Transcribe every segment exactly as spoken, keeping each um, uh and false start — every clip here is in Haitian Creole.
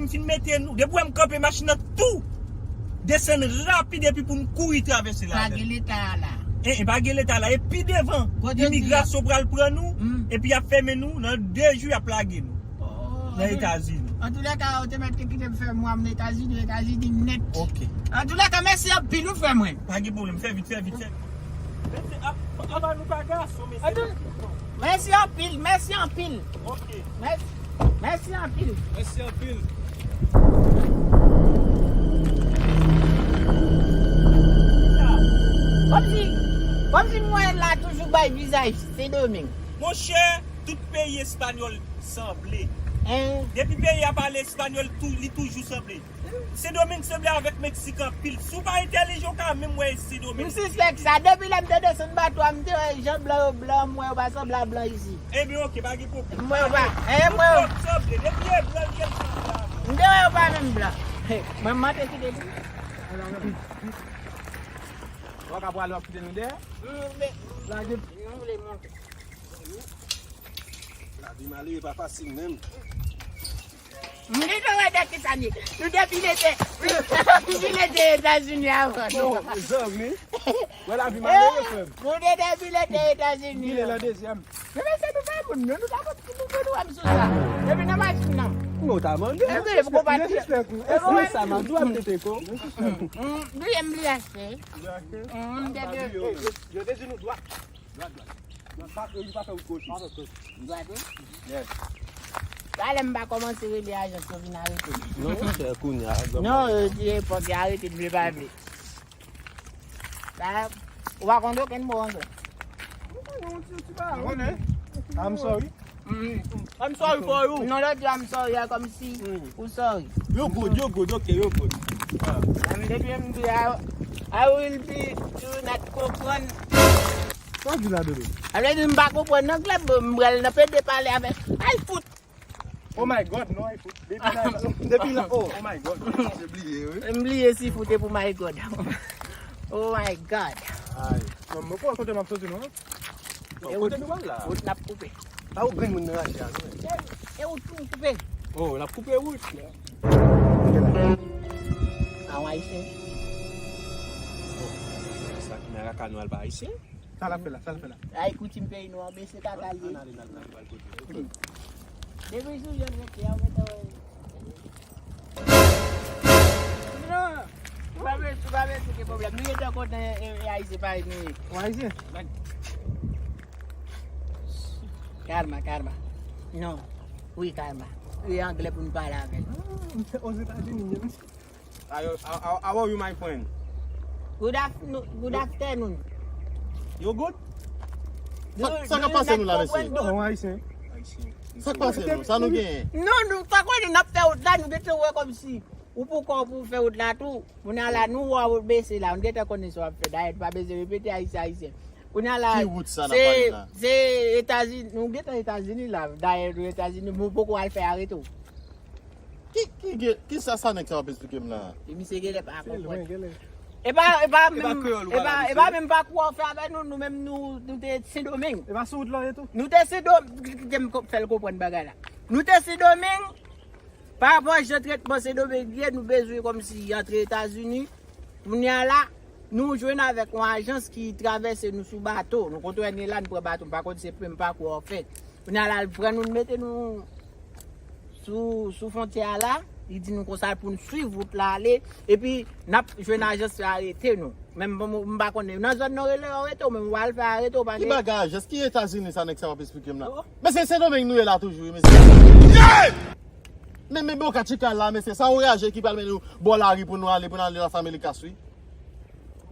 depi m fin mete nou, depi w wè m kanpe machin nan tou desann rapid epi pou m kouri travèse la. Pa gen Leta a la. E, e pa gen Leta la. E pi devan, imigrasyon pral pran nou, epi y ap fèmen nou, nan de jou y ap lage nou nan Etazini. Antoulèka, ou te mèt te kite m fè mwa m nan Etazini, Etazini nèt. Ok. Antoulèka, mèsi anpil, wi, frè mwen. Pa gen pwoblèm, fè vit, fè vit, fè vit. Mèsi, ap, ap ba nou pa gason, mesye. Mèsi anpil, mèsi anpil. Ok. Mèsi, mèsi anpil. Mèsi anpil. Kòmsi, kòmsi mwen la toujou bay vizaj Sendomeng. Monchè, tout peyi espanyòl sanble. Depi peyi a pale espanyòl, tou, li toujou sanble. Sendomeng sanble avèk Meksik anpil. Si w pa entèlijan, w ka menm wè Sendomeng. M sispèk sa. Depi lè m te desann bato a, m te wè jan blan yo blan, m wè yo pa sanble a blan isi. Ebyen, ok, pa gen pwoblèm. M wè yo pa. E, m wè yo. Sanble. Depi e blan, li sanble avèk. M te wè yo pa menm blan. Mwen, m mante kite li. Ou ka pwale w ap kite nou dèyè? Lage. M vle monte. Lavi malere pa fasil menm. M gentan wè dèt ki sa n ye. Nou depi nete, depi nete Etazini avan. Non, zanmi. Wè lavi malere, frè m. Nou te depi nete Etazini. Vile nan dezyèm. Men mesye, nou pa moun, non, nou pa moun ki nou, nou wè m sou sa. Depi nan machin nan. Nou ta mande. Ebyen, bon, pa di. E sa, m ap di w ap tete ko. M bliye, m bliye achte. M te di. Yo te di nou dwat. Dwat, dwat. Dwat, pa, yo pa fè wout goch. Dwat, wi. Yes. Talè m pa kòmanse rele ajans yo vin arete m. Non, se kounye a. Non, yo di epòk yo arete m, yo pa vle. Sa, ou pa konn okenn mo anglè. Ou konnen yon ti, ti bagay. Ou konnen? I'm sorry. Mm. I'm sorry for you. Non, lè di I'm sorry, a kòmsi ou sorry. You good, you good, ok, you good. Ah. Sa vle di m di, I, I will be, you not konprann. Sa w di la, Dodo? Sa vle di m pa konprann anglè, bon, m pral nan pede pale avèk. Ay, fout! Oh my God, non, ay, fout. Depi la, depi la, oh, oh my God. Se bliye, wi. M bliye si fout e pou my God. Oh my God. Ay, non, mwen pa kote m ap soti, non. Bon, e kote nou pral la? Wout n ap koupe. Pa ou grenn moun nan rache a, non? E, e wout nou koupe. Oh, n ap koupe wout. A w ayisyen? Bon, sa ki nan raka nou al pa ayisyen? Sa l ap fè la, sa l ap fè la. Ay, koutim peyi nou an, bese kaka l ye. Depi sou jèn rete a, ou mete wè. Non, ou pa bezwen, ou pa bezwen gen pwoblèm. Nou gentan konnen, e, e, Ayisyen parèy nou ye. Ou Ayisyen? Karma, karma. Non. Wi, karma. Wi, anglè pou nou pale avè l. Ah, Ozetazini, men. How, how, how are you, my friend? Good afternoon. Good afternoon. You good? Sa, sa k ap pase nou la, mesye? Non, Ayisyen. Ayisyen. Sa k pase nou? Sa nou genyen? Non, nou pa konnen n ap fè wout la, nou gentan wè kòmsi ou pou kò pou fè wout la tou. Kounye a la, nou wè wout bese la, nou gentan konnen sa w ap fè. Dayè, nou pa bezwen repete, Ayisyen, Ayisyen. Kounye a la, ki wout sa n ap pale la? Se Etazini, nou gentan Etazini la. Dayè, nou Etazini, nou poko al fè arete w. Ki, ki, ki, ki sa, sa nèg sa w ap esplike m la? E misye genlè pa konprann. E pa, e pa menm, e pa, e pa menm pakou w fè avè nou, nou menm nou, nou te Sendomeng. E pa sou wout la ye tou? Nou te Sendomeng, kite m ko-, fè l konprann bagay la. Nou te Sendomeng, pa rapò jan tretman Sendomeng ye, nou bezwen kòmsi antre Etazini. Kounye a la, nou jwenn avèk yon ajans ki travèse nou sou bato. Nou konn wè ni la, nou pran bato, m pa konn se menm pakou w fè. Kounye a la, l pran nou, l mete nou sou, sou fwontyè a la, li di nou konsa pou n swiv wout la ale, epi n ap jwenn ajans la arete nou. Men m, m, m pa konnen, nan zòn nan rele yo arete w, men w al fè arete w, pa gen. Ki bagay ajans? Ki Etazini sa nèg sa w ap esplike m la? Oh. Men se Sendomeng nou ye la toujou, wi, mesye. Men, men Boca Chica la, mesye, sa w raje ki pral mennen nou bò lari pou nou ale, pou n ale Las Americas, wi.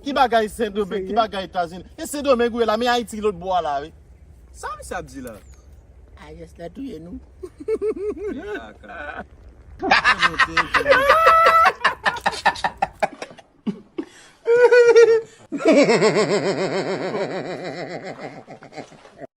Ki bagay Sendomeng, ki bagay Etazini? E Sendomeng ou ye la, men Ayiti lòt bò a la, wi. Sa misye ap di la? Ayès la touye nou. Kaka.